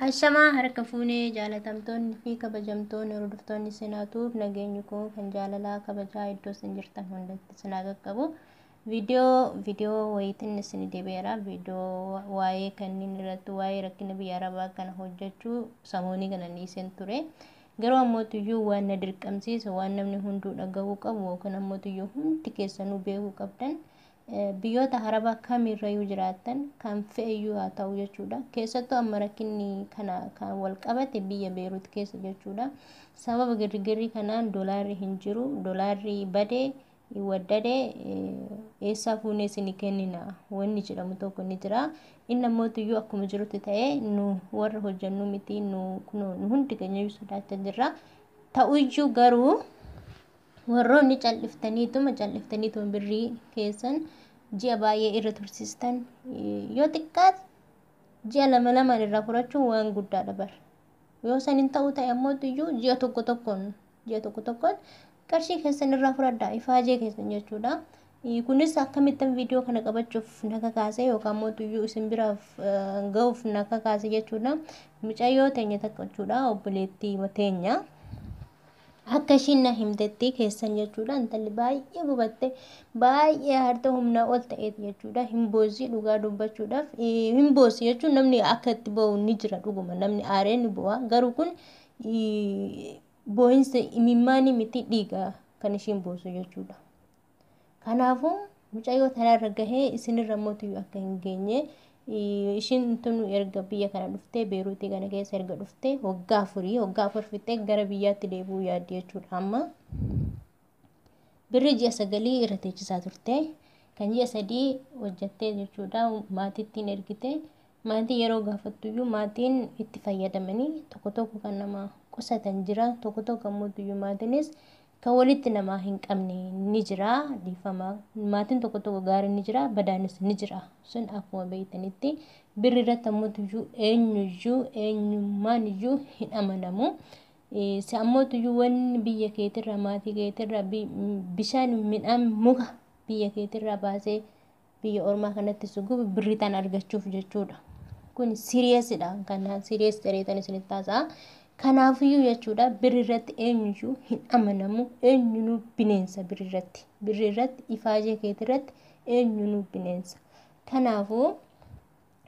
Ashamaa harka fuunee jaalatamtoonni fi kabajamtoonni hordoftoonni sinaatuuf nageenyi koo kan jaalalaa kabajaa iddoo isin jirtan hundatti isin haa qaqqabu. Viidiyoo wayiitiin isin deebi'eera. Viidiyoo waa'ee kanneen irratti waa'ee rakkina biyya arabaa kana hojjechuu samoonii kana dhiiseen ture. Garuu ammootiyyuu waan na dirqamsiise, waan namni hunduu dhagahuu qabu yookaan ammootiyyuu hundi keessanuu beekuu qabdan, biyyoota arabaa kamirrayyuu jiraattan kan fe'eyyuu haa ta'u jechuudha. Keessattuu amma rakkinni kana kan wal qabate biyya Beerut keessa jechuudha. Sababa girgirri kanaan doolaarri hin jiru, doolaarri badee waddadee, eessaa fuunee isin kennina wanni jedhamu tokko ni jira. Inni ammootiyyuu akkuma jirutti ta'ee, nu warra hojjennu miti, nu hundi keenyayyuu sodaachaa jirra. Ta'uyyuu garuu warroonni calliftaniituma birrii keessan ji'a baay'ee irra tursiistan, yoo xiqqaate ji'a lama lamaan irraa fudhachuun waan guddaadha bara. Yoo san hin ta'u ta'e ammootiyyuu ji'a tokko tokkoon qarshii keessan irraa fudhadhaa, ifaajee keessan jechuudha. Kunis akkamittan viidiyoo kana qabachuuf na kakaase yookaan mootuyyuu isin biraaf ga'uuf na kakaase jechuudha. Mucayyoo teenya takka jechuudha, obboleettii teenya. Akka ishiin na himtetti keessan jechuudha, intalli baay'ee gubatte, baay'ee aarte, humnaa ol ta'eeti jechuudha. Hin boosii, dhugaa dubbachuudhaaf hin boosii jechuun namni akka itti bo'u ni jira, dhuguma namni aaree ni bo'a. Garuu kun boo'insa imimmaanii miti, dhiiga kan ishiin boosu jechuudha. Kanaafuu mucayyoo tanarra gahee isinirra mootiyyuu akka hin geenye, ishiin tun erga biyya kana dhuftee, Beeruutii kana keessa erga dhuftee waggaa 4, waggaa 4 fixxee gara biyyaatti deebi'uu yaaddi jechuudha. Amma birri ji'a 9 irra teechisaa turte, kan ji'a 3 hojjattee jechuudha maatittiin ergite. Maatii yeroo gaafattuyyuu maatiin itti fayyadamanii, tokko tokko kan nama qusatan jira, tokko tokko ammoo maatiinis kan walitti namaa hin qabne ni jira. Dhiifama, maatiin tokko tokko gaariin ni jira, badaanis ni jira. Sun akkuma beektanitti birri irratti ammoo eenyuyyuu eenyummaan iyyuu hin amanamu. Si ammoo wanni biyya keetirraa, maatii keetirraa, bishaan, midhaan, muka biyya keetirraa baasee biyya ormaa kanatti si gubu birrii tan argachuuf jechuudha. Kun seriousidha. Kana serious ta'eetan isinitti haasa'a. Kanaafiyyuu jechuudha, birri irratti eenyuyyuu hin amanamu, eenyunuu bineensa birri irratti. Birri irratti, ifaajee keetirratti eenyunuu bineensa. Kanaafuu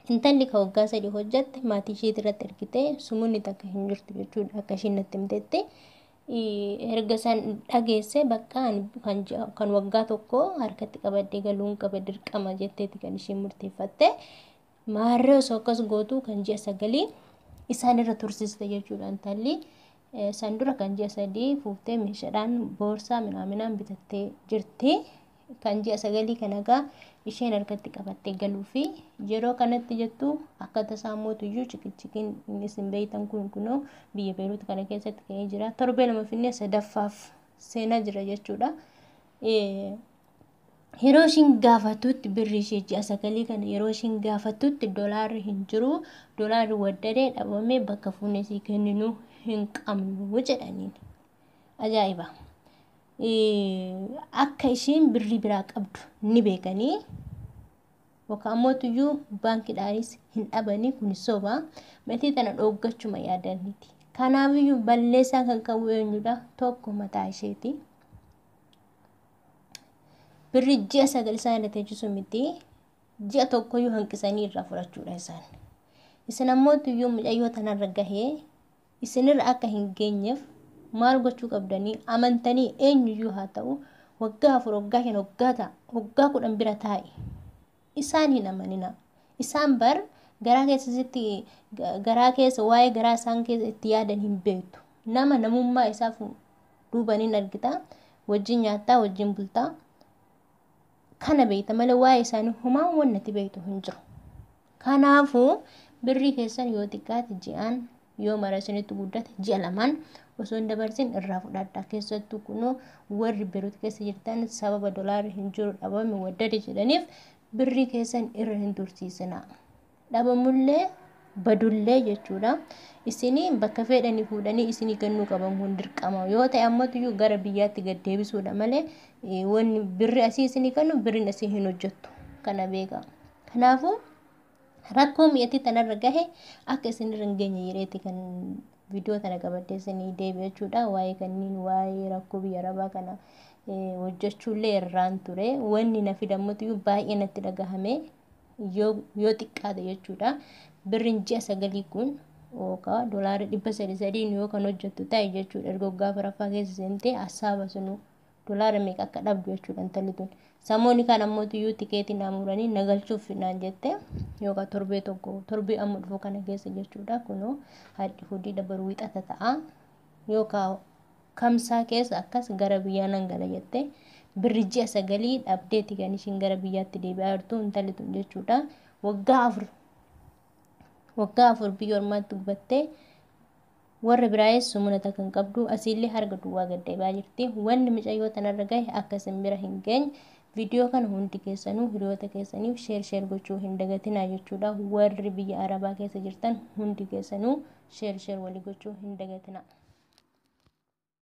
intalli kan waggaa 3 hojjatte maatii isheetii irratti ergitee sumunni takka hin jirtu jechuudha, akka ishiin natti himtetti. Erga isaan dhageesse bakka kan waggaa 1 harkatti qabadhee galuun qaba dirqama jetteeti kan ishiin murteeffatte. Maarree osoo akkas gootu kan ji'a 9 isaan irra tursiiste jechuudha intalli. San dura kan ji'a 3 fuuftee meeshaadhaan boorsaa minaaminaan bitattee jirti. Kan ji'a 9 kana egaa isheen harkatti qabattee galuu fi yeroo kanatti jettu akka tasaa mootuyyuu ciqiciqiin isin beeytan kun kunoo biyya Beeruut kana keessatti ka'ee jira. Torbee 2 finnee sadaffaaf seenaa jira jechuudha. Yeroo ishiin gaafattutti, birri ishee ji'a 9 kana yeroo ishiin gaafattutti, doolaarri hin jiru, doolaarri waddadee dhabamee, bakka fuunee sii kenninu hin qabnu jedhaniin. Ajaa'iba! Akka ishiin birrii biraa qabdu ni beekanii yookaan ammoo tuyyuu baankiidhaanis hin dhabanii, kun soba. Matii tana dhooggachuma yaadaniiti. Kanaafiyyuu balleessaa kan qabu eenyudha? Tokko mataa isheeti. Birri ji'a 9 isaan irra teechisu miti, ji'a tokkoyyuu hanqisanii irraa fudhachuudha isaan. Isin ammoo tuyyuu mucayyoo tanarra gahee isinirra akka hin geenyeef maal gochuu qabdanii? Amantanii eenyuyyuu haa ta'u, waggaa 4, waggaa 5, waggaa ta'a, waggaa 10 bira taa'i. Isaan hin amanina. Isaan bar garaa keessa sitti garaa keessa waa'ee garaa isaan keessa itti yaadan hin beektu. Nama namummaa isaaf duubaniin argita. Wajjin nyaattaa, wajjin bultaa. Kana beekta malee waa'ee isaanii homaa wannati beektu hin jiru. Kanaafuu birrii keessan yoo xiqqaate ji'aan, yoo mara isinitti guddate ji'a lamaan osoo hin dabarsin irraa fudhadha. Keessattuu kunoo warri Beerut keessa jirtan sababa dolaarri hin jiru, dhabame, waddade jedhaniif birrii keessan irra hin tursiisina. Dhabamullee badullee jechuudha. Isinii bakka fedhanii fuudhanii isinii kennuu qaban, kun dirqama. Yoo ta'e ammatuyyuu gara biyyaatti gad deebisuudha malee wanni birri asii isinii kennu birriin asii hin hojjettu. Kana beeka. Kanaafuu Rakkoo mi'atti tanarra gahe akka isin irra hin geenye jedheeti kan viidiyoo tana qabadhee isinii deebi'e jechuudha. Waa'ee kanniin, waa'ee rakkoo biyya arabaa kana hojjechuullee irraan ture. Wanni na fidamutu baay'ee natti dhagahame, yoo xiqqaate jechuudha. Birriin ji'a 9 kun yookaan doolaara 300 yoo kan hojjettu ta'e jechuudha. Erga waggaa 4ffaa keessa seentee hasaaba sunuu doolaara meeqa akka dhabdu jechuudha intalli tun. Samoonni kan ammoo iyyuu tikeetii naa muranii na galchuuf naan jette, yookaan torbee tokko, torbee amma dhufu kana keessa jechuudha. Kunoo hadhi hojii dabaruu wixata ta'a, yookaan kamsaa keessa akkas gara biyyaa nan gala jette. Birri ji'a 9 dhabdeeti kan ishiin gara biyyaatti deebi'aa jirtu intalli tun jechuudha. Waggaa 4, waggaa 4 biyya ormaatti gubattee, warra biraayis sumuna takka hin qabdu, asiillee harka duwwaa gad deebi'aa jirti. Wanni mucayyoo tanarra gahe akka isin bira hin geenye viidiyoo kana hundi keessanuu hiriyoota keessaniif sheer sheer gochuu hin dagatinaa jechuudha. Warri biyya arabaa keessa jirtan hundi keessanuu sheer sheer walii gochuu hin dagatinaa.